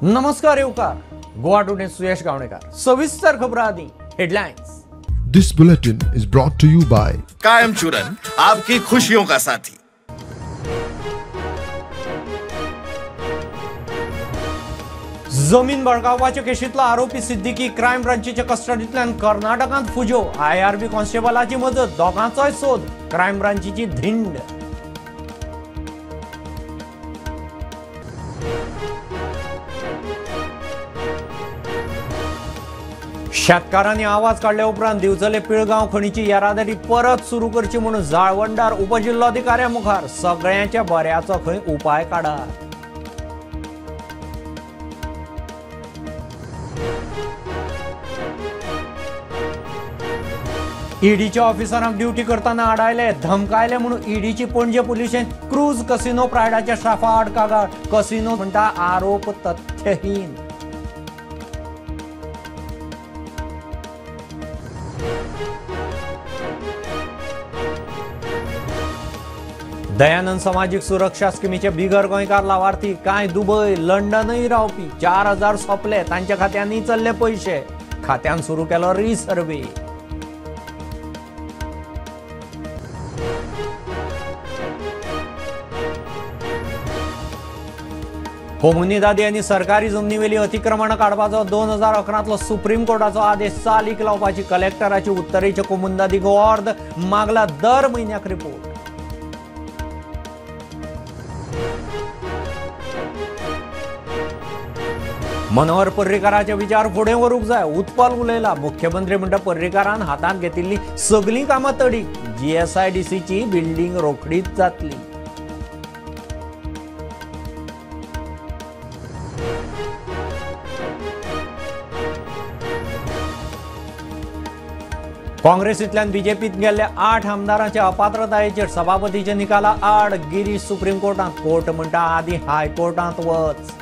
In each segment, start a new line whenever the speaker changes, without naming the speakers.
नमस्कार येवकार गोवा टुडे सुयश गावणेकर. सविस्तर खबरां आदी headlines.
This bulletin is brought to you by
Kayam Churan, आपकी खुशियों का साथी.
जमीन बळकावपाचे केशींतलो आरोपी सिद्दीकी क्रायम ब्रांचीच्या कस्टडींतल्यान कर्नाटकांत फुज्यो. आयआरबी कॉन्स्टेबलाची मजत, दोगांचोय सोद. क्रायम ब्रांचीची धिंड. शेतकारांनी आवाज काडल्या उपरांत दिवचले पिळगांव खणीची येरादारी परत सुरू करची म्हणून जाळवणदार उपजिल्लोधिकाऱ्या मुखार सगळ्यांच्या बऱ्याचो खंय उपाय काडात. ईडीच्या ऑफिसरांक ड्युटी करतना आडायले, धमकायले म्हणून ईडीची पणजे पुलिशेन क्रूज कसिनो प्रायडाच्या स्टाफा आड कागाळ. कसिनो म्हणटा आरोप तथ्यहीन. दयानंद सामाजीक सुरक्षा स्किमीचे बिगर गोंयकार लावार्थी कांय दुबय लंडनय रावपी 4000 सोंपले. तांच्या खात्यांनी चल्ले पयशे. खात्यान सुरू केलो रिसर्वे. कोमुनिदादी आनी सरकारी जमनीवेली अतिक्रमण काडपाचो 2011 सुप्रीम कोर्टाचो आदेश चालीक लावपाची कलेक्टराची उत्तरेचे कोमुनिदादीक ऑर्द मागला दर म्हयन्याक रिपोर्ट. मनोहर पर्रीकाराचे विचार फुडें व्हरूंक जाय, उत्पल उलयला. मुख्यमंत्री म्हणटा पर्रीकारान हातांत घेतिल्ली सगलीं कामां तडीक. जीएसआयडीसीची बिल्डींग रोखडीच जातली. काँग्रेसींतल्यान बीजेपीत गेल्ल्या 8 आमदारांच्या अपात्रतायेचेर सभापतीच्या निकाला आड गिरीश सुप्रीम कोर्टांत. कोर्ट म्हणटा आदीं हायकोर्टांत वच.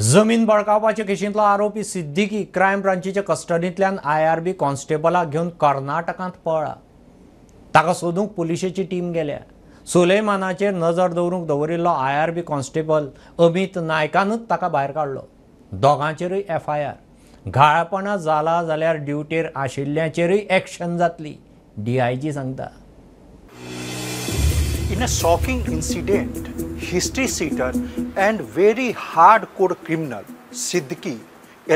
जमीन बळकावपाचे केशींतलो आरोपी सिद्दीकी क्रायम ब्रांचीच्या कस्टडींतल्यान आयआरबी कॉन्स्टेबलाक घेवन कर्नाटकांत पळ्ळा. ताका सोदूंक पुलिशेची टीम गेल्या. सुलेमानाचेर नजर दवरूंक दवरिल्लो आयआरबी कॉन्स्टेबल अमित नायकानूच ताका भायर काडलो. दोगांचेरूय एफआयआर. घाळपणां जाला जाल्यार ड्युटेर आशिल्ल्याचेरूय एक्शन जातली, डीआयजी सांगता.
In a shocking incident, history sheeter and very hardcore criminal Siddiqui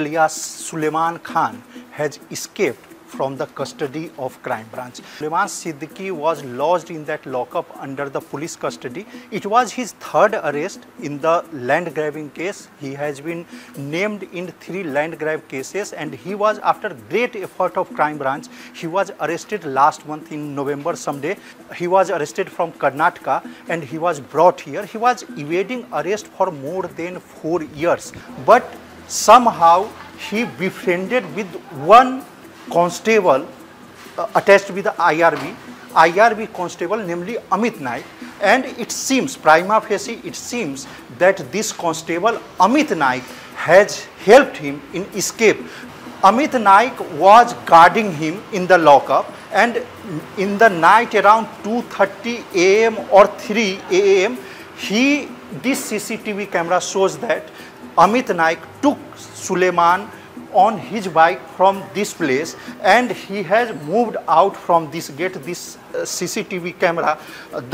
alias Suleman Khan has escaped from the custody of crime branch. Suleman Siddiqui was lodged in that lockup under the police custody. It was his third arrest in the land grabbing case. He has been named in 3 land grab cases, and he was, after great effort of crime branch, he was arrested last month in November someday. He was arrested from Karnataka and he was brought here. He was evading arrest for more than 4 years, but somehow he befriended with one constable attached with the IRB constable, namely Amit Naik, and it seems, prima facie, it seems that this constable Amit Naik has helped him in escape. Amit Naik was guarding him in the lockup, and in the night around 2:30 a.m. or 3 a.m. this CCTV camera shows that Amit Naik took Suleman on his bike from this place, and he has moved out from this gate. This CCTV camera,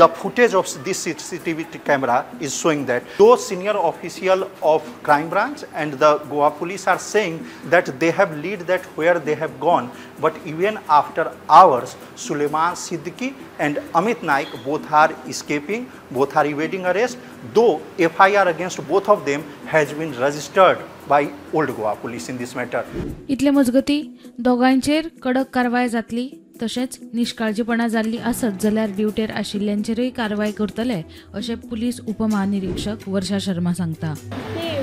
the footage of this CCTV camera is showing that. Those senior official of crime branch and the Goa police are saying that they have lead that where they have gone, but even after hours, Suleman Siddiqui and Amit Naik both are escaping, both are evading arrest, though FIR against both of them has been registered by Old Goa Police in this matter.
इतले मजगती दोगांचेर कडक कारवाय जातली, तशेंच निष्काळजीपणा जाल्ली आसत जाल्यार ड्युटेर आशिल्ल्यांचेरूय कारवाय करतले अशें पुलीस उपमहानिरीक्षक वर्षा शर्मा सांगता.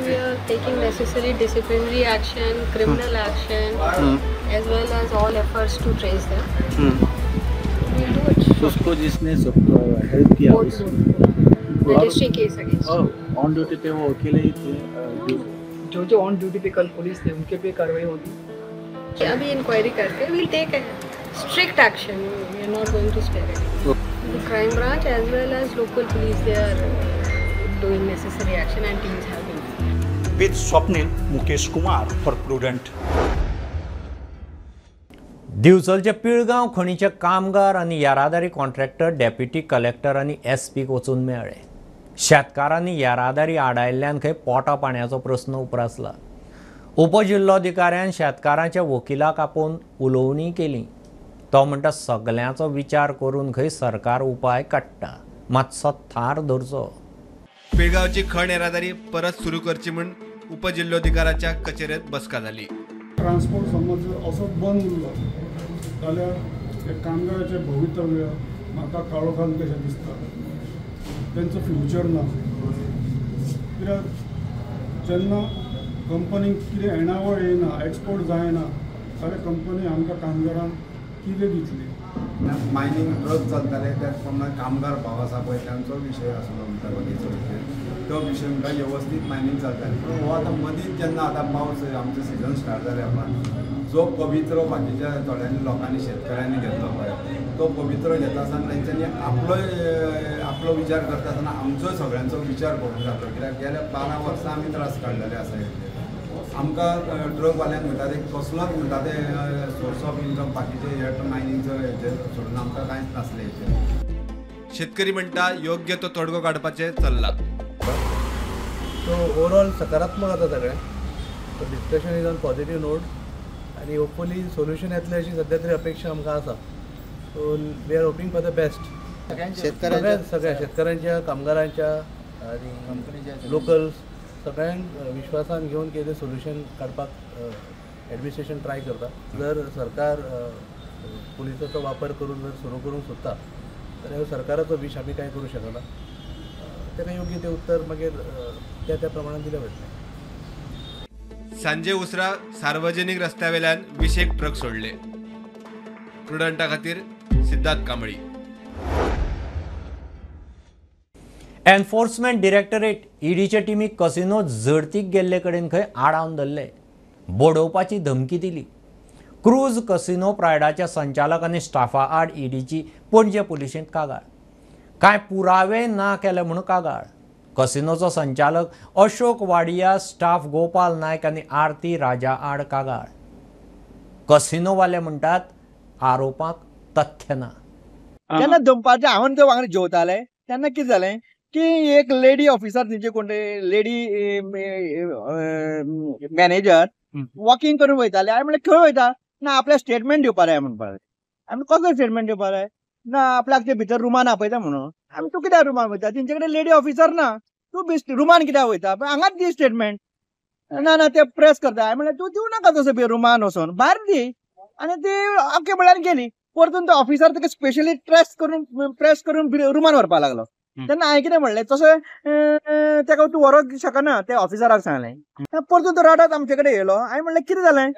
We are taking necessary disciplinary action, criminal action, as well as all efforts to trace them. We'll do it.
उसको जिसने हेल्प किया,
registry case against.
On duty पे वो अकेले ही थे.
जो जो ऑन ड्यूटी पे कल पुलिस थे उनके पे कार्रवाई होगी.
अभी इंक्वायरी करके we'll take Strict action. We are not going to spare anyone. The crime branch as well as local police, they are doing necessary action and teams have been.
With Swapnil Mukesh Kumar for Prudent.
दिवचलचे Pilgaon खणीचे कामगार आनी येरादारी contractor deputy collector आनी एसपीक वचून मेळ्ळे. शेतकारांनी येरादारी आडायल्ल्यान खंय पोटा पाण्याचो प्रस्न उप्रासला. उपजिल्लोधिकाऱ्यान शेतकारांच्या वकिलाक आपोवन उलोवणी केली. तो म्हणटा सगल्यांचो विचार करून खंय सरकार उपाय काडटा, मातसो थार धरचो.
पिळगांवची खण येरादारी परत सुरू करची म्हूण उपजिल्लोधिकाऱ्याच्या कचेरेत बसका जाली.
ट्रान्सपोर्ट समज असो बंद उरलो जाल्यार ते कामगाराचें भवितव्य म्हाका काळोखान कशें दिसता. तेंचो फ्युचर ना. कित्याक जेन्ना कंपनीक कितें येणावळ येयना, एक्सपोर्ट जायना जाल्यार कंपनी आमकां कामगारांक कितें दितली.
मायनींग ट्रक चलताले त्याच प्रमाणे कामगार भाव आसा पळय तांचो विशय आसलो म्हणटा बाकीचो विशय तो विशय म्हणटा वेवस्थीत मायनींग चलतालें. पूण हो आतां मदींच जेन्ना आतां पावस आमचो सिजन स्टार्ट जाल्या उपरांत जो पवित्रो बाकीच्या थोड्यांनी लोकांनी शेतकऱ्यांनी घेतलो पळय तो पवित्रो घेता आसतना तेंच्यांनी आपलोय आपलो विचार करता आसतना आमचोय सगळ्यांचो विचार करूंक जातो. कित्याक गेल्या 12 वर्सां आमी त्रास काडलेले आसा. आमकां ट्रकवाल्यांक म्हणटा ते कसलोच म्हणटा ते सोर्स ऑफ इन्कम बाकीचे हे मायनिंगचो हेचेर सोडून आमकां कांयच नासलें हेचेर.
शेतकरी म्हणटा योग्य तो तोडगो काडपाचें चल्ला.
सो ओवरऑल सकारात्मक आसा सगळें. So discussion is on positive note आनी होपफुली सोल्युशन येतलें अशी सद्या तरी अपेक्षा आमकां आसा. So we are hoping for the best. सगळ्या सगळ्या शेतकऱ्यांच्या, कामगारांच्या आनी लोकल्स सगळ्यांक विश्वासान घेवन कितें सोल्युशन काडपाक एडमिनिस्ट्रेशन ट्राय करता. जर सरकार पुलिसाचो वापर करून जर सुरू करूंक सोदता जाल्यार सरकाराचो विश आमी कांय करूं शकना. ताका योग्य तें उत्तर मागीर त्या त्या प्रमाणान दिलें वतलें.
सांजे उसरा सार्वजनिक रस्त्यावेल्यान 20 ट्रक सोडले. प्रुडंटा खातीर सिद्धार्थ कांबळी.
एन्फोर्समेंट डिरेक्टरेट ईडीच्या टिमीक कसिनो झडतीक गेल्ले कडेन खंय आडावन धरले, बडोवपाची धमकी दिली. क्रूज कसिनो प्रायडाच्या संचालक आनी स्टाफा आड ईडीची पणजे पुलिशेंत कागाळ. कांय पुरावे ना केले म्हूण कागाळ. कसिनोचो संचालक अशोक वाडिया, स्टाफ गोपाल नायक आनी आरती राजा आड कागाळ. कसिनोवाले म्हणटात आरोपाक तथ्य ना.
जेन्ना दनपारचें हांव ते वांगडा जेवताले तेन्ना कितें जालें की एक लेडी ऑफिसर तेंचे कोण लेडी मॅनेजर वॉकिंग करून वयताले. हांवें म्हणलें खंय वयता? ना आपल्याक स्टेटमेंट दिवपा जाय म्हणपाक जाय. आमी कसलो स्टेटमेंट दिवपा जाय? ना आपल्याक ते भितर रुमान आपयता म्हणून. आमी तूं कित्याक रुमान वयता? तेंचे कडेन लेडी ऑफिसर ना, तूं रुमान कित्याक वयता? हांगाच दी स्टेटमेंट. ना ना ते प्रेस करता. हांवें म्हणलें तूं दिवं नाका तसो रुमान वचोन भायर दी. आनी ती ओके म्हळ्यार गेली. परतून तो ऑफिसर ताका स्पेशली प्रेस करून रुमान व्हरपाक लागलो. तेन्ना हांवें कितें म्हणलें तशें ताका तूं व्हरोंक शकना त्या ऑफिसराक सांगलें. परतून तो रडत आमचे कडेन येयलो. हांवें म्हणलें कितें जालें?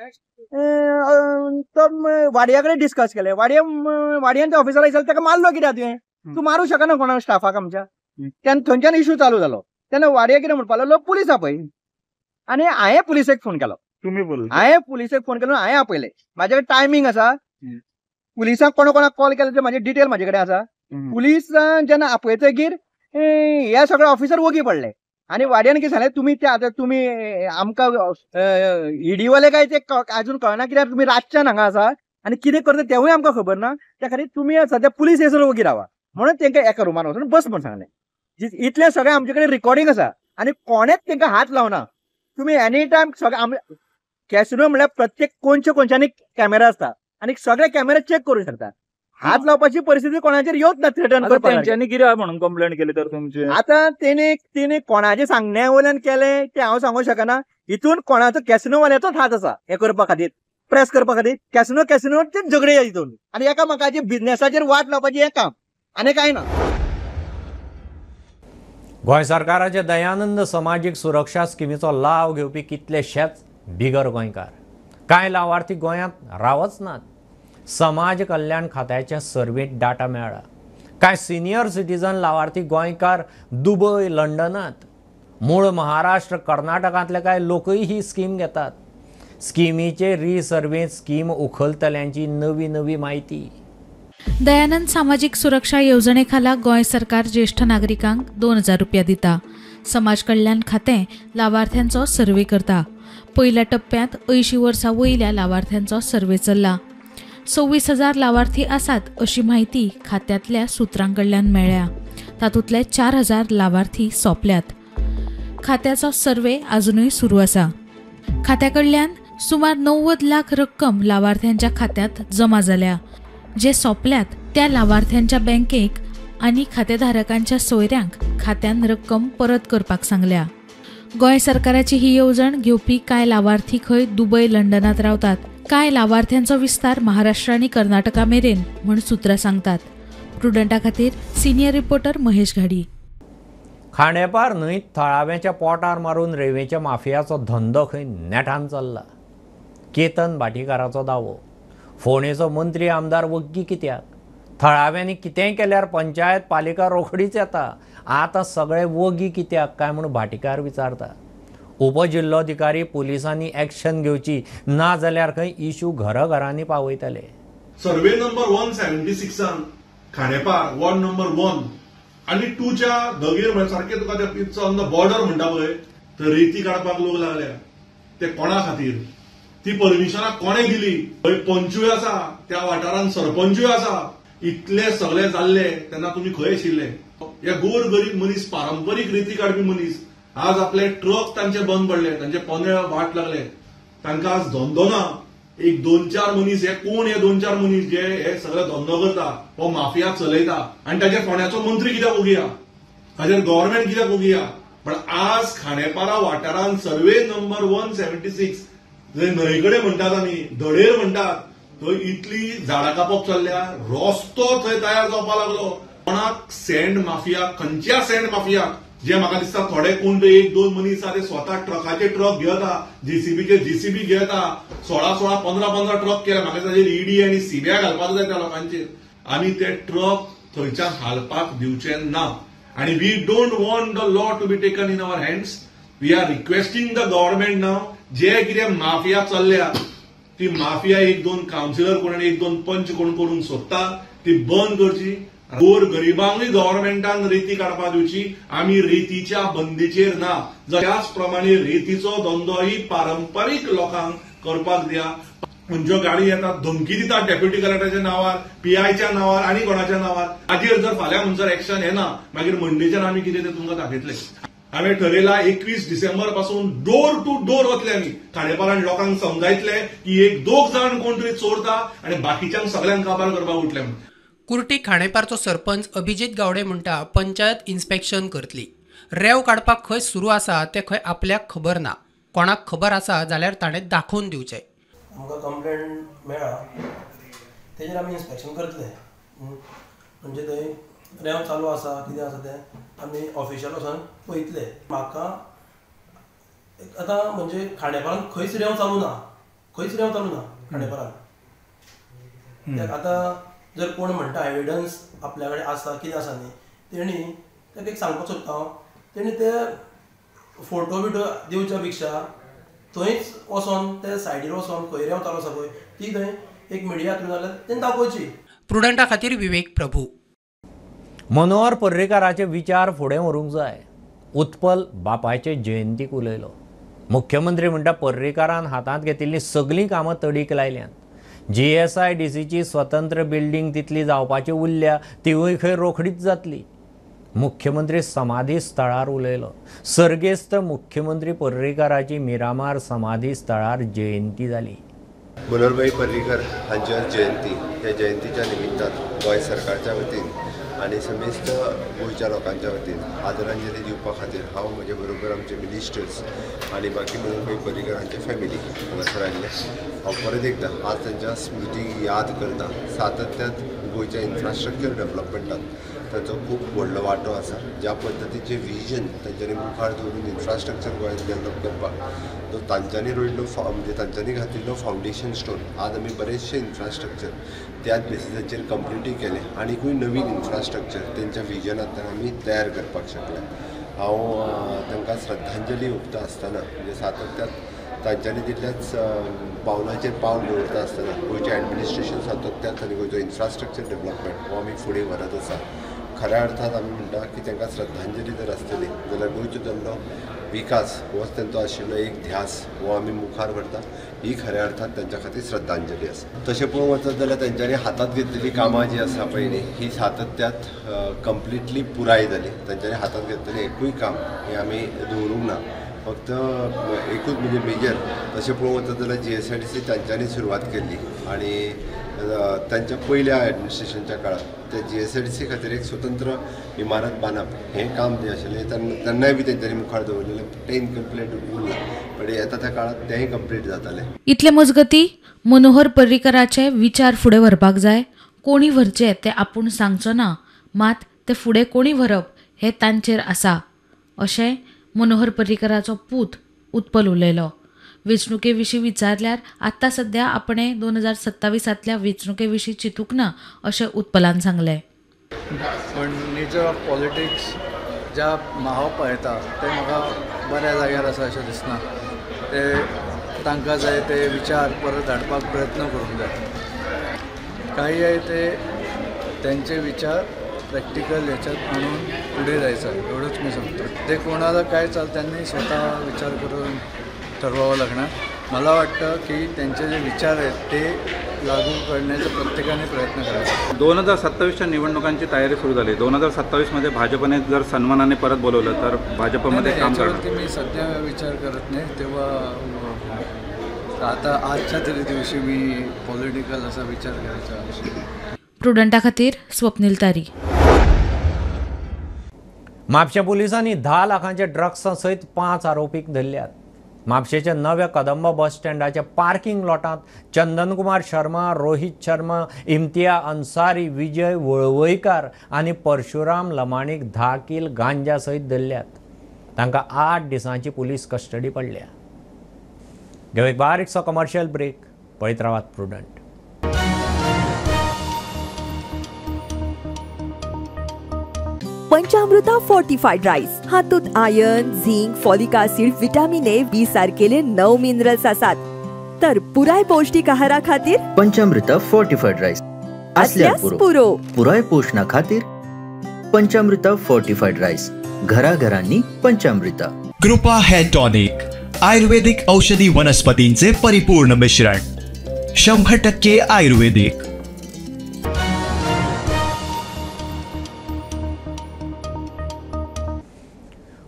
तो वाडया कडेन डिस्कस केलें. वाडयान त्या ऑफिसराक विचारलें ताका मारलो कित्याक तुवें? तूं मारूं शकना कोणा स्टाफाक आमच्या. तेन्ना थंयच्यान इशू चालू जालो. तेन्ना वाडया कितें म्हणपाक लागलो पुलीस आपय. आनी हांवें पुलिसेक फोन केलो. हांवें पुलिसेक फोन केलो, हांवें आपयलें. म्हाजे कडेन टायमींग आसा. पुलिसांक कोणा कोणाक कॉल केला ते म्हाजे डिटेल म्हाजे कडेन आसा. पुलीस जेन्ना आपयतगीर हे सगळे ऑफिसर वोगी पडले. आनी वाड्यान कितें सांगलें तुमी ते आतां तुमी आमकां ईडीवाले काय ते आजून कळना कित्याक तुमी रातच्यान हांगा आसा आनी कितें करता तेवूय आमकां खबर ना. त्या खातीर तुमी सद्या पुलीस येसर वोगी रावा म्हणून तांकां एका रुमान वचून बस म्हूण सांगलें. इतलें सगळें आमचे कडेन रिकॉर्डिंग आसा आनी कोणेच तांकां हात लावना. तुमी एनी टायम सगळें कॅसिनो म्हणल्यार प्रत्येक कोनशे कोनशांनी कॅमेरा आसता आनी सगळे कॅमेरा चॅक करूं शकता. हात लावपाची परिस्थिती कोणाचेर येवच ना थ्रेटन करपाक.
तेंच्यांनी कितें म्हणून कंप्लेंट केली तर तुमची?
आतां तेणे कोणाचे सांगण्या वयल्यान केलें तें हांव सांगूंक शकना. हितून कोणाचो कॅसिनोवाल्याचोच हात आसा हें करपा खातीर, प्रेस करपा खातीर. कॅसिनो कॅसिनोचेच झगडे हितून आनी एकामेकाचे बिजनेसाचेर वाट लावपाचें हें काम आनी कांय ना.
गोंय सरकाराच्या दयानंद समाजीक सुरक्षा स्किमीचो लाव घेवपी कितलेशेच बिगर गोंयकार. कांय लावार्थी गोंयांत रावच नात. समाज कल्याण खात्याच्या सर्वेंत डाटा मेळ्ळा. कांय सिनियर सिटीजन लावार्थी गोंयकार दुबय, लंडनात, मूळ महाराष्ट्र, कर्नाटकांतले कांय लोकय ही स्कीम घेतात. स्किमीचे रिसर्वेंत स्कीम उखलतल्यांची नवी नवी म्हायती.
दयानंद सामाजीक सुरक्षा येवजणे खाला गोंय सरकार ज्येष्ठ नागरिकांक 2000 रुपया दिता. समाज कल्याण खातें लावार्थ्यांचो सर्वे करता. पयल्या टप्प्यांत 80 वर्सां वयल्या लावार्थ्यांचो सर्वे चल्ला. 26,000 लावार्थी आसात अशी म्हायती खात्यांतल्या सुत्रां कडल्यान मेळ्ळ्या. तातूंतले 4,000 लावार्थी सोंपल्यात. खात्याचो सर्वे अजुनूय सुरू आसा. खात्या कडल्यान सुमार 90 लाख रक्कम लावार्थ्यांच्या खात्यांत जमा जाल्या. जे सोंपल्यात त्या लावार्थ्यांच्या बँकेक आनी खातेधारकांच्या सोयऱ्यांक खात्यान रक्कम परत करपाक सांगल्या. गोंय सरकाराची ही येवजण घेवपी कांय लावार्थी खंय दुबय, लंडनात रावतात. कांय लावार्थ्यांचो विस्तार महाराष्ट्र आनी कर्नाटका मेरेन म्हूण सुत्रां सांगतात. प्रुडंटा खातीर सिनियर रिपोर्टर महेश घाडी.
खांडेपार न्हंय थळाव्यांच्या पोटार मारून रेंवेच्या माफियाचो धंदो खंय नेटान चल्ला. केतन भाटीकाराचो दावो. फोंडेचो मंत्री आमदार वग्गी कित्याक? थळाव्यांनी कितेंय केल्यार पंचायत पालिका रोखडीच येता. आतां सगळे वगी कित्याक काय म्हूण भाटीकार विचारता. उपजिल्लोधिकारी पुलिसांनी एक्शन घेवची, ना जाल्यार खंय इशू घराघरांनी पावयतले.
Survey number 176 Khandepar ward number 1 आनी 2च्या दगेर म्हळ्यार सारकें तुका ते it's on the border म्हणटा पळय, तर रेती काडपाक लोक लागल्या. ते कोणा खातीर? ती परमिशनां कोणें दिली? थंय पंचूय आसा, त्या वाठारांत सरपंचूय आसा. इतले सगळे जाल्ले तेन्ना तुमी खंय आशिल्ले? हे गोर गरीब मनीस, पारंपरीक रेती काडपी मनीस, आज आपले ट्रक तांचे बंद पडले, तांचे पोनेळ वाट लागले, तांकां आज धंदो ना. एक 2-4 मनीस हे कोण, हे 2-4 मनीस जे हे सगळे धंदो करता, हो माफिया चलयता. आनी ताच्या फोंड्याचो मंत्री कित्याक ओगी आहा, ताचेर गव्हर्मेंट कित्याक ओगी आहा? पण आज खांडेपारा वाठारांत सर्वे नंबर 176 जंय न्हंय कडेन म्हणटात आमी, धडेर म्हणटात, थंय इतली झाडां कापप चल्ल्या, रस्तो थंय तयार जावपाक लागलो. कोणाक सँड माफिया, खंयच्या सँड माफिया, जे म्हाका दिसता थोडे कोण ते 1-2 मनीस आसा ते स्वता ट्रकाचे ट्रक घेता, जेसीबीचे जेसीबी घेता, 16-16, 15-15 ट्रक केले. म्हाका ताचेर ईडी आनी सीबीआय घालपाक जाय त्या लोकांचेर. आमी ते ट्रक थंयच्यान हालपाक दिवचे ना. आनी we don't want the law to be taken in our hands. We are requesting the government now, जे कितें माफिया चल्ल्या ती माफिया 1-2 कावन्सिलर कोण आनी 1-2 पंच कोण करूंक सोदता ती बंद करची. गोर गरिबांकूय गव्हर्मेंटान रेती काडपाक दिवची. आमी रेतीच्या बंदीचेर ना. त्याच प्रमाणे रेतीचो धंदोय पारंपरीक लोकांक करपाक दिया. खंयच्यो गाडी येतात धमकी दितात डेप्युटी कलेक्टराच्या नांवार, पीआयच्या नांवार आनी कोणाच्या नांवार. हाजेर जर फाल्यां म्हणसर एक्शन येना मागीर मंडेच्यान आमी कितें तें तुमकां दाखयतले. हांवें ठरयला 21 डिसेंबर पासून डोर टू डोर वतले आमी खांडेपारान, लोकांक समजायतले की 1-2 जाण कोण तरी चोरता आनी बाकीच्यांक सगळ्यांक काबार करपाक उठले.
कुर्टी खांडेपारचो सरपंच अभिजीत गावडे म्हणटा पंचायत इन्स्पेक्शन करतली. रेंव काडपाक खंय सुरू आसा तें खंय आपल्याक खबर ना. कोणाक खबर आसा जाल्यार ताणें दाखोवन दिवचें.
आमकां कंप्लेंट मेळ्ळा तेजेर आमी इन्स्पेक्शन करतले. म्हणजे थंय रेंव चालू आसा कितें आसा तें आमी ऑफिशियल वचोन पळयतले. म्हाका आतां म्हणजे खांडेपारान खंयच रेंव चालू ना, खंयच रेंव चालू ना खांडेपारान. आतां जर कोण म्हणटा एविडन्स आपल्या कडेन आसा कितें आसा न्ही, तेणी ताका एक सांगपाक सोदता हांव, तेणी ते फोटो बिटो दिवच्या पेक्षा थंयच वचोन ते सायडीर वचोन खंय रेंव चालू आसा पळय ती थंय एक मिडिया थ्रू जाल्यार तेणी दाखोवची.
प्रुडंटा खातीर विवेक प्रभू.
मनोहर पर्रीकाराचे विचार फुडें व्हरूंक जाय. उत्पल बापायचे जयंतीक उलयलो. मुख्यमंत्री म्हणटा पर्रीकारान हातांत घेतिल्लीं सगळीं कामां तडीक लायल्यांत. GSIDCची स्वतंत्र बिल्डींग तितली जावपाची उरल्या, तिवूय खंय रोखडीच जातली. मुख्यमंत्री समाधी स्थळार उलयलो. सर्गेस्त मुख्यमंत्री पर्रीकाराची मिरामार समाधी स्थळार जयंती जाली.
मनोहरभाई पर्रीकर हांची आज जयंती. ह्या जयंतीच्या निमित्तान गोंय सरकारच्या वतीन आनी समेस्त गोंयच्या लोकांच्या वतीन आदरांजली दिवपा खातीर हांव म्हजे बरोबर आमचे मिनिस्टर्स आनी बाकी मनोहरभाई पर्रीकर हांचे फॅमिली हांगासर आयिल्ले. हांव परत एकदां आज तांच्या स्मृतीक याद करता. सातत्यान गोंयच्या इन्फ्रास्ट्रक्चर डेवलपमेंटात तांचो खूब व्हडलो वांटो आसा. ज्या पद्दतीचें विजन तांच्यांनी मुखार दवरून इन्फ्रास्ट्रक्चर गोंयांत डेवलप करपाक तो तांच्यांनी रोयिल्लो म्हणजे तांच्यांनी घातिल्लो फावंडेशन स्टोन आज आमी बरेचशे इन्फ्रास्ट्रक्चर त्याच बेसिसाचेर कंप्लिटूय केलें आनीकूय नवीन इन्फ्रास्ट्रक्चर तेंच्या विजनांतल्यान आमी तयार करपाक शकले. हांव तांकां श्रद्धांजली ओंपता आसतना म्हणजे सातत्यान तांच्यांनी दिल्ल्याच पावलाचेर पावल दवरता आसतना गोंयचें एडमिनिस्ट्रेशन सातत्यात आनी गोंयचो इन्फ्रास्ट्रक्चर डेव्हलपमेंट हो आमी फुडें व्हरत आसा. खऱ्या अर्थान आमी म्हणटा की तांकां श्रद्धांजली जर आसतली जाल्यार गोंयचो जाल्लो विकास होच तांचो आशिल्लो एक ध्यास हो आमी मुखार व्हरता. ही खऱ्या अर्थान तांच्या खातीर श्रद्धांजली आसा. तशें पळोवंक वचत जाल्यार तांच्यांनी हातांत घेतलेली कामां जी आसा पयलीं ही सातत्यात कंप्लिटली पुराय जाली. तांच्यांनी हातांत घेतलेलें एकूय काम हें आमी दवरूंक ना. फक्त एकूच म्हणजे मेजर तशें पळोवंक वचत जाल्यार GSIDC तांच्यांनी सुरवात केल्ली आनी तांच्या पयल्या एडमिनिस्ट्रेशनच्या काळांत त्या GSIDC खातीर एक स्वतंत्र इमारत बांदप हें काम जें आशिल्लें तेन्नाय बी तेंच्यांनी मुखार दवरलेलें तें इनकम्प्लीट उरलां, पण येता त्या काळांत तेंय कंप्लीट जातालें.
इतले मजगती मनोहर पर्रीकराचे विचार फुडें व्हरपाक जाय. कोणी व्हरचे ते आपूण सांगचो ना, मात ते फुडें कोणी व्हरप हें तांचेर आसा अशें मनोहर पर्रीकराचो पूत उत्पल उलयलो. वेंचणुके विशीं विचारल्यार आत्तां सद्या आपणे 2027 वेंचणुके विशीं चिंतूंक ना अशें उत्पलान सांगलें.
पण नेचर ऑफ पॉलिटिक्स ज्या हांव पळयता तें म्हाका बऱ्या जाग्यार आसा अशें दिसना. ते तांकां जाय ते विचार परत हाडपाक प्रयत्न करूंक जाय. काही ते त्यांचे विचार प्रॅक्टिकल ह्याच्यात आणून पुढे जायचं एवढंच मी सांगतो. ते कोणाला काय चाल त्यांनी स्वतः विचार करून ठरवावं लागणार. मला वाटतं की त्यांचे जे विचार आहेत ते लागू करण्याचा प्रत्येकाने प्रयत्न करावा.
2027च्या निवडणुकांची तयारी सुरू झाली. 2027मध्ये भाजपने जर सन्मानाने परत बोलवलं तर भाजपमध्ये काम करणार?
मी सध्या विचार करत नाही. तेव्हा आता आजच्या तरी दिवशी मी पॉलिटिकल असा विचार करायचा.
प्रुडंटा खातीर स्वप्नील तारी.
म्हापशें पुलिसांनी 10 लाखांचे ड्रग्सां सयत 5 आरोपीक धरल्यात. म्हापशेच्या नव्या कदंब बस स्टँडाच्या पार्किंग लॉटांत चंदन कुमार शर्मा, रोहित शर्मा, इम्तिया अन्सारी, विजय वळवयकार आनी परशुराम लमाणीक 10 कील गांजा सयत धरल्यात. तांकां 8 दिसांची पुलीस कस्टडी पडल्या. घेवं एक बारीकसो कमर्शियल ब्रेक. पळयत रावात प्रुडंट.
पंचामृता फोर्टिफाईड राईस हातूंत iron, zinc, folic acid, vitamin A, B सारकेले 9 मिनरल्स आसात. तर पुराय पौष्टिक आहारा खातीर
पंचामृता फोर्टिफाईड राईस असल्यास पुरो. पुराय पोषणा खातीर पंचामृता फोर्टिफाईड राईस घराघरांनी पंचामृता.
कृपा हेअर टॉनिक आयुर्वेदिक औषधी वनस्पतींचे परिपूर्ण मिश्रण, 100% आयुर्वेदिक.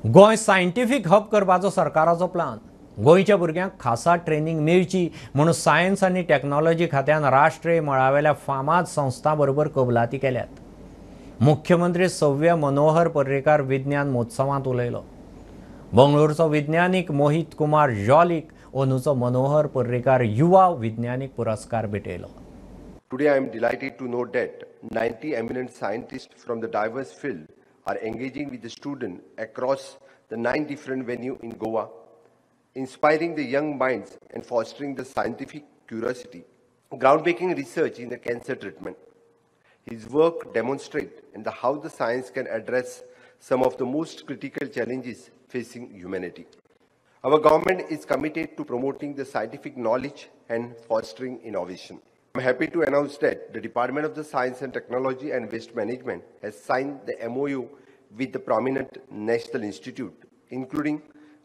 गोंय सायंटिफीक हब करपाचो सरकाराचो प्लान. गोंयच्या भुरग्यांक खासा ट्रेनिंग मेळची म्हणून सायन्स आनी टॅक्नॉलॉजी खात्यान राष्ट्रीय मळावेल्या फामाद संस्थां बरोबर कबलाती केल्यात. मुख्यमंत्री सव्य मनोहर पर्रीकार विज्ञान महोत्सवांत उलयलो. बंगळुरूचो विज्ञानीक मोहित कुमार जॉलीक अंदूचो मनोहर पर्रीकार युवा विज्ञानीक पुरस्कार भेटयलो.
Today I am delighted to note that 90 eminent scientists from the diverse field are engaging with the students across the 9 different venues in Goa, inspiring the young minds and fostering the scientific curiosity. Groundbreaking research in the cancer treatment. His work demonstrates how the science can address some of the most critical challenges facing humanity. Our government is committed to promoting the scientific knowledge and fostering innovation. I'm happy to announce that the Department of the Science and Technology and Waste Management has signed the MOU with the prominent national institute, including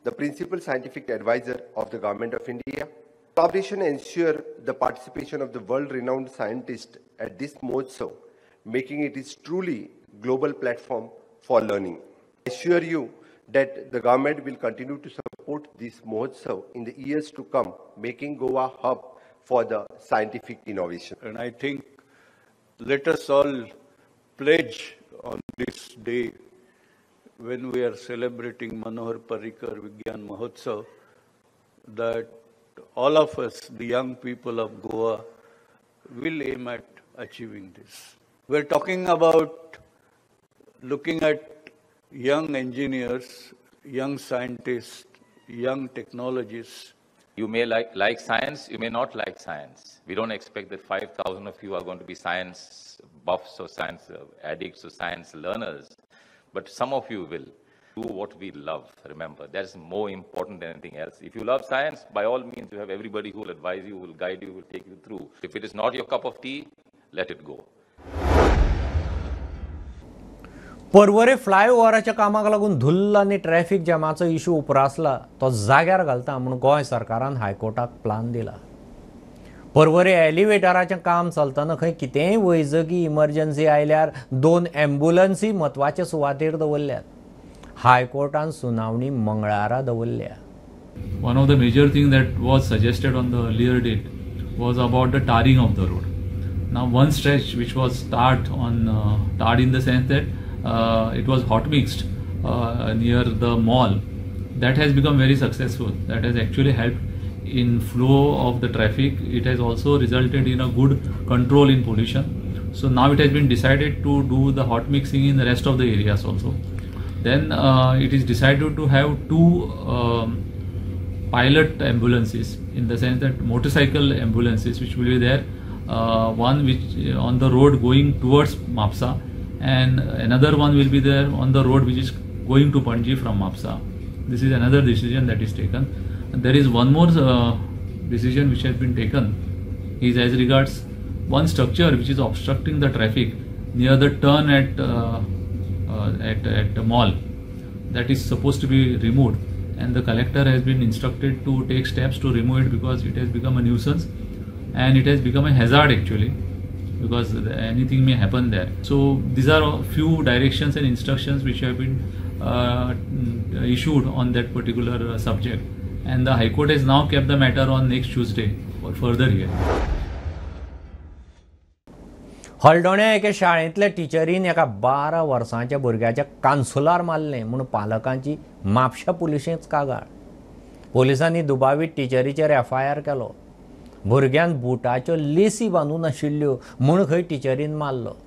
the Principal Scientific Advisor of the Government of India. Collaboration ensure the participation of the world-renowned scientists at this Mahotsav, making it is truly global platform for learning. I assure you that the government will continue to support this Mahotsav in the years to come, making Goa hub for the scientific innovation.
And I think let us all pledge on this day when we are celebrating Manohar Parrikar Vigyan Mahotsav that all of us, the young people of Goa, will aim at achieving this. We are talking about looking at young engineers, young scientists, young technologists.
You may like science, you may not like science. We don't expect that 5,000 of you are going to be science buffs or science addicts or science learners, but some of you will. Do what we love, remember, that's more important than anything else. If you love science, by all means, you have everybody who will advise you, who will guide you, who will take you through. If it is not your cup of tea, let it go.
Porvorim फ्लायओव्हराच्या कामाक लागून धुल्ल आनी traffic जॅमाचो issue उप्रासला तो जाग्यार घालता म्हूण गोंय सरकारान हायकोर्टाक प्लान दिला. पर्वरे एलिवेटराचें काम चलतना खंय कितेंय वैजकी इमर्जन्सी आयल्यार 2 एम्ब्युलन्सी म्हत्वाचे सुवातेर दवरल्यात. हायकोर्टान सुनावणी मंगळारा दवरल्या.
One of the major thing that was suggested on the earlier date was about the tarring of the road. Now one stretch which was tarred on tarred in the sense that it was hot mixed near the mall, that has become very successful. That has actually helped in flow of the traffic. It has also resulted in a good control in pollution. So now it has been decided to do the hot mixing in the rest of the areas also. Then it is decided to have 2 pilot ambulances, in the sense that motorcycle ambulances which will be there, one which on the road going towards Mapsa and another one will be there on the road which is going to Panji from Mapsa. This is another decision that is taken. And there is one more decision which has been taken is as regards one structure which is obstructing the traffic near the turn at the mall, that is supposed to be removed, and the collector has been instructed to take steps to remove it because it has become a nuisance and it has become a hazard actually, because anything may happen there. So these are a few directions and instructions which have been issued on that particular subject, and the High Court has now kept the matter on next Tuesday for further hearing.
हळदोण्या एके शाळेंतल्या टिचरीन एका 12 वर्सांच्या भुरग्याच्या कानसुलार मारलें म्हूण पालकांची म्हापशा पुलिशेंत कागाळ. पोलिसांनी दुबावीत टिचरीचेर एफआयआर केलो. भुरग्यान बुटाच्यो लेसी बांदून नाशिल्ल्यो म्हूण खंय टिचरीन मारलो.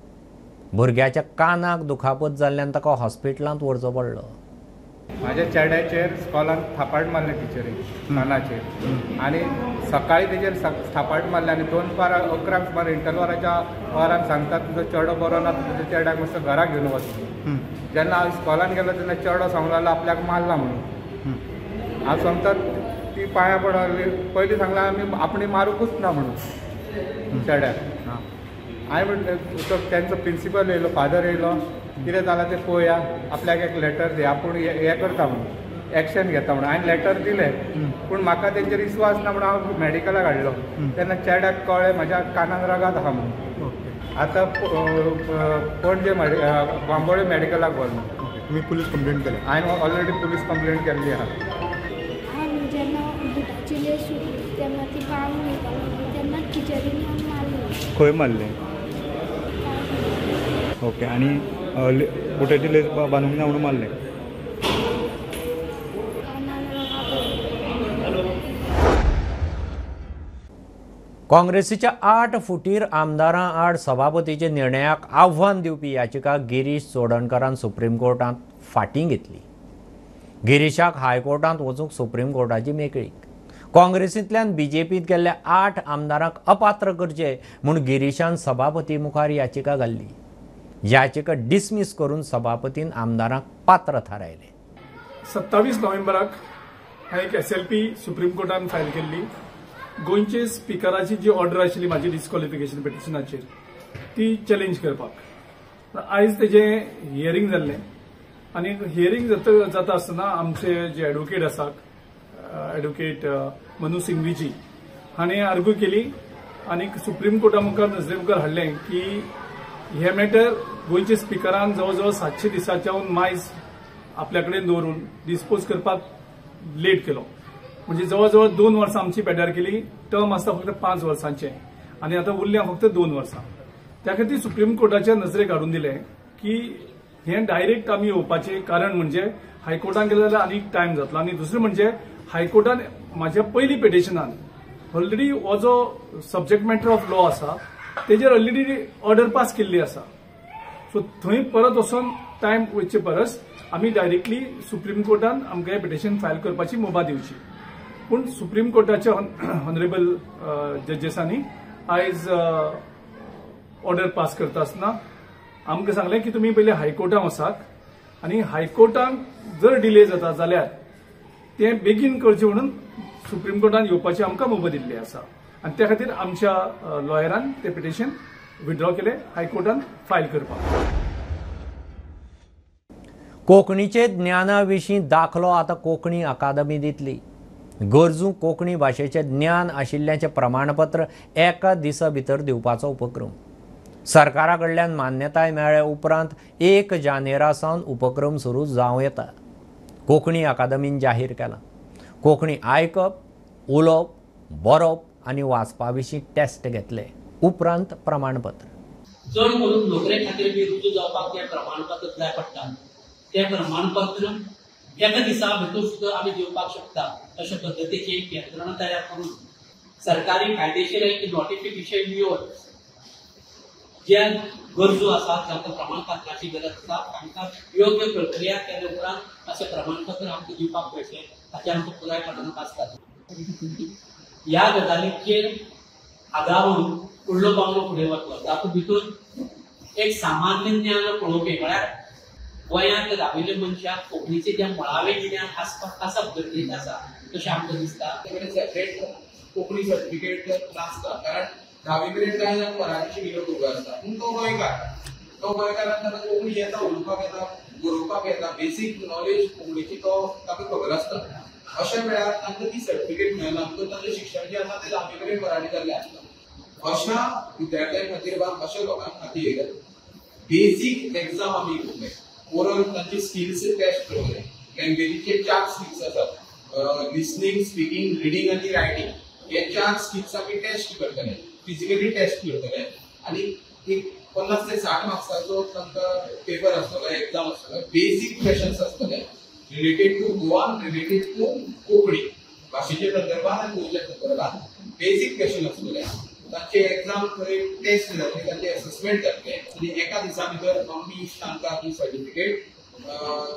भुरग्याच्या कानाक दुखापत जाल्ल्यान ताका हॉस्पिटलांत व्हरचो पडलो.
म्हाज्या चेड्याचेर स्कॉलान थापाट मारले टिचरीन कानाचेर, आनी सकाळी तेजेर थापाट मारले आनी 10:45 सुमार इंटरवलाच्या वरान सांगता तुजो चेडो बरो ना, तुज्या चेड्याक मातसो घरा घेवन वच. जेन्ना हांव स्कॉलान गेलो तेन्ना चेडो सांगलो आपल्याक मारला म्हणून. हांव सांगता ती पांयां पडली, पयलीं सांगला आमी आपणे मारूंकूच ना म्हणून चेड्याक. हांवें म्हणलें तेंचो प्रिंसिपल येयलो, फादर येयलो, कितें जालां तें पळोवया, आपल्याक एक लेटर दी, आपूण हें करता म्हणून, एक्शन घेता म्हणून. हांवें लेटर दिलें, पूण म्हाका तेंचेर विस्वास ना म्हणून हांव मॅडिकलाक हाडलो. तेन्ना चेड्याक कळ्ळें म्हज्या कानाक रगात आहा म्हणून. आतां पणजे बांबोळे मॅडिकलाक व्हरलो.
तुमी पुलीस कंप्लेंट केली?
हांवें ऑलरेडी पुलीस कंप्लेंट केल्ली आहा.
आमी जेन्ना बुटाची लेस सुटली तेन्ना ती बांदून वयताली तेन्ना टिचरीन येवन मारली.
खंय मारलें? ओके, आनी बुटाची लेस बांदूंक ना म्हणून मारलें?
काँग्रेसीच्या 8 फुटीर आमदारां आड सभापतीच्या निर्णयाक आव्हान दिवपी याचिका गिरीश चोडणकरान सुप्रीम कोर्टांत फाटीं घेतली. गिरीशाक हायकोर्टांत वचूंक सुप्रीम कोर्टाची मेकळीक. काँग्रेसींतल्यान बीजेपींत गेल्ल्या 8 आमदारांक अपात्र करचे म्हूण गिरीशान सभापती मुखार याचिका घाल्ली. याचिका डिसमीस करून सभापतीन आमदारांक पात्र थारायले.
27 नोव्हेंबराक हांवें एक SLP supreme कोर्टान फायल केल्ली. गोंयचे स्पिकराची जी ऑर्डर आशिल्ली म्हाजी डिस्क्वॉलिफिकेशन पिटिशनाचेर ती चॅलेंज करपाक. आयज तेजें हियरींग जाल्लें आनी हियरींग जाता आसतना आमचे जे एडवोकेट आसात, एडवोकेट मनु सिंघवीजी हाणें आर्ग्यू केली आनी सुप्रीम कोर्टा मुखार नजरे मुखार हाडलें की हे मॅटर गोंयच्या स्पिकरान जवळ जवळ 700 दिसांच्याहून मायज आपल्या कडेन दवरून डिस्पोज करपाक लेट केलो. म्हणजे जवळ जवळ 2 वर्सां आमची पेड्यार केली. टर्म आसता फक्त 5 वर्सांचे आनी आतां उरल्या फक्त 2 वर्सां. त्या खातीर सुप्रीम कोर्टाच्या नजरेक हाडून दिलें की हें डायरेक्ट आमी येवपाचें कारण म्हणजे हायकोर्टान गेले जाल्यार आनीक टायम जातलो, आनी दुसरें म्हणजे हायकोर्टान म्हाज्या पयलीं पिटिशनान ऑलरेडी हो जो सब्जेक्ट मॅटर ऑफ लॉ आसा तेजेर ऑलरेडी ऑर्डर पास केल्ली आसा. सो थंय परत वचून टायम वचचे परस आमी डायरेक्टली सुप्रीम कोर्टान आमकां हें पिटिशन फायल करपाची मुभा दिवची. पूण सुप्रीम कोर्टाच्या ऑनरेबल जजेसांनी आयज ऑर्डर पास करता आसतना आमकां सांगलें की तुमी पयलीं हायकोर्टान वचात आनी हायकोर्टान जर डिले जाता जाल्यार तें बेगीन करचें म्हणून सुप्रीम कोर्टान येवपाची आमकां मुभा दिल्ली आसा आनी त्या खातीर आमच्या लॉयरान तें पिटिशन विड्रॉ केलें हायकोर्टान फायल करपाक.
कोंकणीचे ज्ञाना विशीं दाखलो आतां कोंकणी अकादमी दितली. गरजू कोंकणी भाशेचें ज्ञान आशिल्ल्याचें प्रमाणपत्र एका दिसा भितर दिवपाचो उपक्रम. सरकारा कडल्यान मान्यताय मेळ्ळे उपरांत 1 जानेरा सावन उपक्रम सुरू जावं येता. कोंकणी अकादमीन जाहीर केलां. कोंकणी आयकप, उलोवप, बरोवप आनी वाचपा विशीं टेस्ट घेतले उपरांत प्रमाणपत्र.
चड करून नोकरे खातीर बी रुजू जावपाक तें प्रमाणपत्र जाय पडटा. तें प्रमाणपत्र एका दिसा भितर सुद्दां आमी दिवपाक शकता अशा पद्दतीची एक यंत्रणा तयार करून सरकारी कायदेशीर एक नोटिफिकेशन येवन जे गरजू आसात जांकां प्रमाणपत्राची गरज आसा तांकां योग्य प्रक्रिया केल्या उपरांत अशें प्रमाणपत्र आमकां दिवपाक मेळटलें ताचें आमकां पुरायपणान आसता. ह्या गजालीचेर आदारून फुडलो पावलो फुडें वतलो. तातूंत भितर एक सामान्य ज्ञान पळोवपी म्हळ्यार गोंयांत राविल्ल्या मनशाक कोंकणीचें जें मुळावें गिन्यान आसप गरजेचें आसा तशें आमकां दिसता.
सेपरेट कोंकणी सर्टिफिकेट नासता, कारण 10वी मेरेन कांय जाण मराठी शिकिल्लो भुरगो आसता, पूण तो गोंयकार, तो गोंयकारान ताका कोंकणी येता, उलोवपाक येता, बरोवपाक येता, बेसीक नॉलेज कोंकणीची तो ताका खबर आसता. अशा वेळार तांकां ती सर्टिफिकेट मेळना, तर तांचें शिक्षण जें आसा तें 10वी मेरेन मराठी जाल्लें आसता. अशा विद्यार्थ्यां खातीर वा अशा लोकां खातीर बेसीक एग्जाम आमी घेवंक जाय. ओरल तांचे स्किल्स टेस्ट करूंक जाय. लँग्वेजीचे 4 स्किल्स आसात, लिसनींग, स्पिकींग, रिडींग आनी रायटींग. हे 4 स्किल्स आमी टेस्ट करतले, फिजिकली टेस्ट करतले आनी एक 50 ते 60 मार्क्साचो तांकां पेपर आसतलो, एग्जाम आसतलो. बेसीक क्वेशन्स आसतले related to Goa, related to Konkani भाशेच्या संदर्भात आनी गोंयच्या संदर्भात बेसीक क्वेशन आसतले. तांचे एग्जाम थंय टेस्ट जातले, तांचे एसेसमेंट जातले आनी एका दिसा भितर आमी तांकां ती सर्टिफिकेट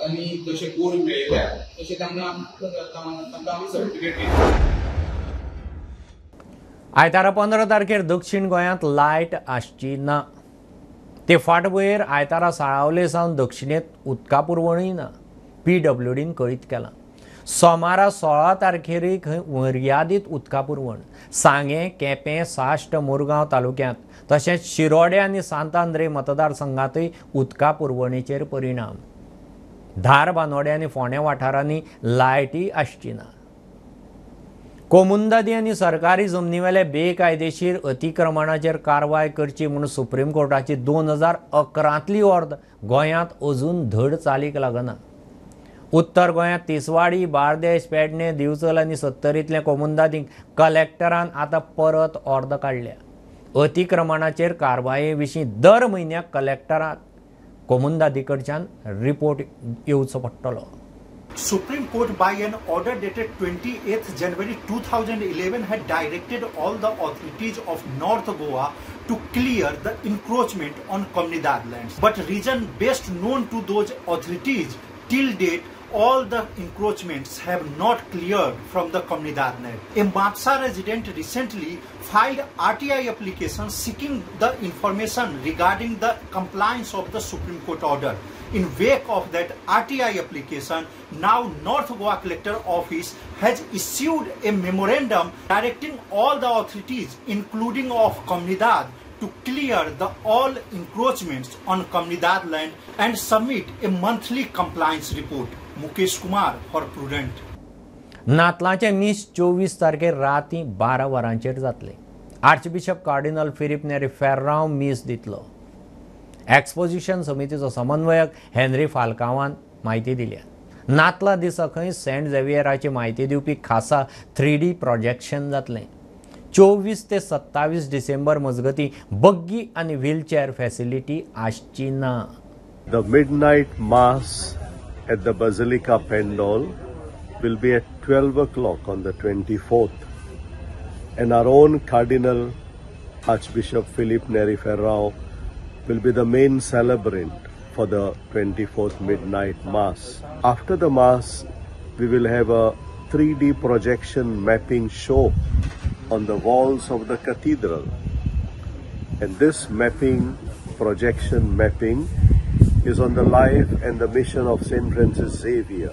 तांणी जशे गोल मेळयल्या तशें तांकां आमी सर्टिफिकेट दितले.
आयतारा 15 तारखेर दक्षिण गोंयांत लायट आसची ना. ते फाटभुंयेर आयतारा साळावले सावन दक्षिणेंत उदका पुरवणूय ना. PWDन कळीत केलां. सोमारा 16 तारखेरय खंय मर्यादीत उदका पुरवण सांगें, केपें, साश्ट, मुरगांव तालुक्यांत तशेंच शिरोडे आनी सांत आंद्रे मतदारसंघांतय उदका पुरवणेचेर परिणाम. धार, बांदोडे आनी फोंडें वाठारांनी लायटी आसची ना. कोमुंदादी आनी सरकारी जमनीवेले बेकायदेशीर अतिक्रमणाचेर कारवाय करची म्हूण सुप्रीम कोर्टाची 2011तली ऑर्द गोंयांत अजून धड चालीक लागना. उत्तर गोंयांत तिसवाडी, बार्देश, पेडणे, दिवचल आनी सत्तरींतल्या कोमुंदादींक कलेक्टरान आतां परत ऑर्द काडल्या. अतिक्रमणाचेर कारवाये विशीं दर म्हयन्याक कलेक्टराक कोमुंदादी कडच्यान रिपोर्ट येवचो पडटलो.
Supreme Court by an order dated 28th January 2011 had directed all the authorities of North Goa to clear the encroachment on Comunidade lands. But reason best known to those authorities, till date all the encroachments have not cleared from the Comunidade land. A Mapsa resident recently filed RTI application seeking the information regarding the compliance of the Supreme Court order. In wake of that RTI application, now North Goa Collector Office has issued a memorandum directing all the authorities, including of Comunidade, to clear the all encroachments on Comunidade land and submit a monthly compliance report. Mukesh Kumar for Prudent.
नातलाचें मीस 24 तारखेर राती 12 वरांचेर जातलें. Archbishop cardinal Filipe Neri Ferrao मीस दितलो. Exposition समितीचो समन्वयक Henry फाल्कावान म्हायती दिल्या. नातला दिसा खंय सेंट झेवियराची म्हायती दिवपी खासा 3D projection जातलें. 24 ते 27 डिसेंबर मजगती बग्गी आनी व्हीलचेअर फॅसिलिटी आसची ना.
The midnight mass at the Basilica Pendol will be at 12 o'clock on the 24th, and our own Cardinal Archbishop Philip Neri Ferrao will be the main celebrant for the 24th midnight mass. After the mass, we will have a 3D projection mapping show on the walls of the cathedral, and this mapping, projection mapping, is on the life and the mission of St. Francis Xavier.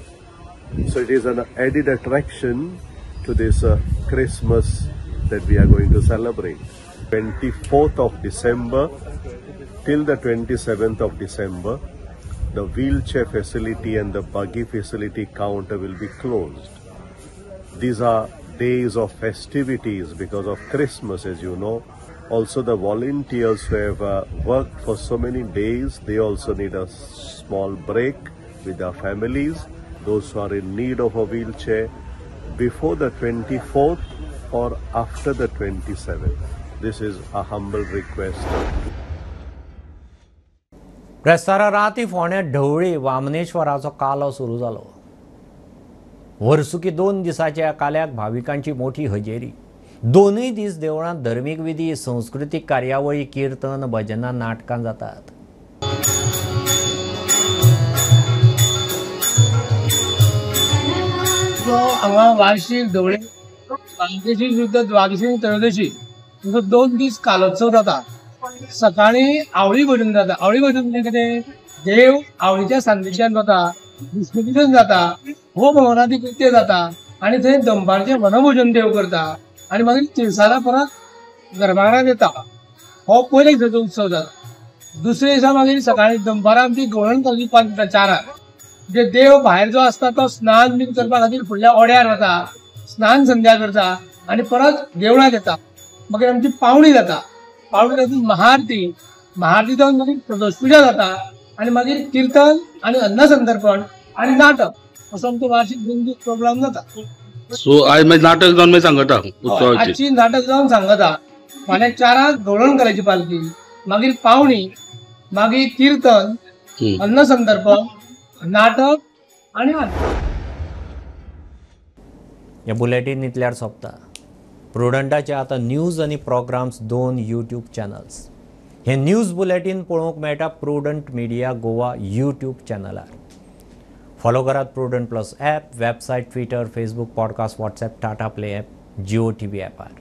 So it is an added attraction to this Christmas that we are going to celebrate. 24th of December till the 27th of December, the wheelchair facility and the buggy facility counter will be closed. These are days of festivities because of Christmas, as you know. Also, the volunteers who have worked for so many days, they also need a small break with their families. Those who are in need of a wheelchair before the 24th or after the 27th. This is a humble request.
ब्रेस्तारा राती फोंड्या ढवळी वामनेश्वराचो कालो सुरू जालो. वर्सुकी 2 दिसाच्या ह्या काल्याक भाविकांची मोठी हजेरी. 2 दीस देवळांत धर्मीक विधी, संस्कृतीक कार्यावळी, कीर्तन, भजनां, नाटकां जातात.
हांगा वार्षिक ढवळे द्वादशी शुद्ध द्वादशी आनी त्रयोदशी 2 दीस कालोत्सव जाता. सकाळी आवळी भजन जाता. आवळी भजन म्हणजे कितें, देव आवळीच्या सांजेच्यान वता, विष्णुपूजन जाता, होम हवनादी कृत्य जाता आनी थंय दनपारचें वनभोजन देव करता आनी मागीर तिनसाना परत गर्भाघरांत येता. हो पयले दिसाचो उत्सव जाता. दुसरे दिसा मागीर सकाळी दनपारां आमची गवळण घालची 5 4 म्हणजे देव भायर जो आसता तो स्नान बीन करपा खातीर फुडल्या ओड्यार वता, स्नान संध्या करता आनी परत देवळांत येता. मागीर आमची पावणी जाता. पावणी जातून महाआरती, महाआरती जावन मागीर प्रदोष पुजा जाता आनी मागीर किर्तन आनी अन्नसंतर्पण आनी नाटक असो आमचो वार्षिक 2 दीस प्रोग्राम जाता.
सो आयज मागीर नाटक जावन मागीर सांगता उत्सवाची,
आजची नाटक जावन सांगता. फाल्यां 4 गवळण करायची पालखी, मागीर पावणी, मागीर किर्तन, अन्नसंतर्पण, नाटक आनी आरती.
हे बुलेटीन इतल्यार सोंपता. प्रुडंटाचे आतां न्यूज आनी प्रोग्राम्स 2 यूट्यूब चॅनल्स. हे न्यूज बुलेटीन पळोवंक मेळटा प्रुडंट मिडिया गोवा यूट्यूब चॅनलार. फॉलो करात Prudent plus app, website, Twitter, Facebook, podcast, WhatsApp, Tata Play app, Jio TV ॲपार.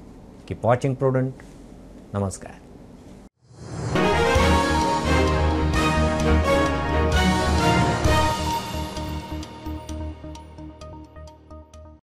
Keep watching prudent. नमस्कार.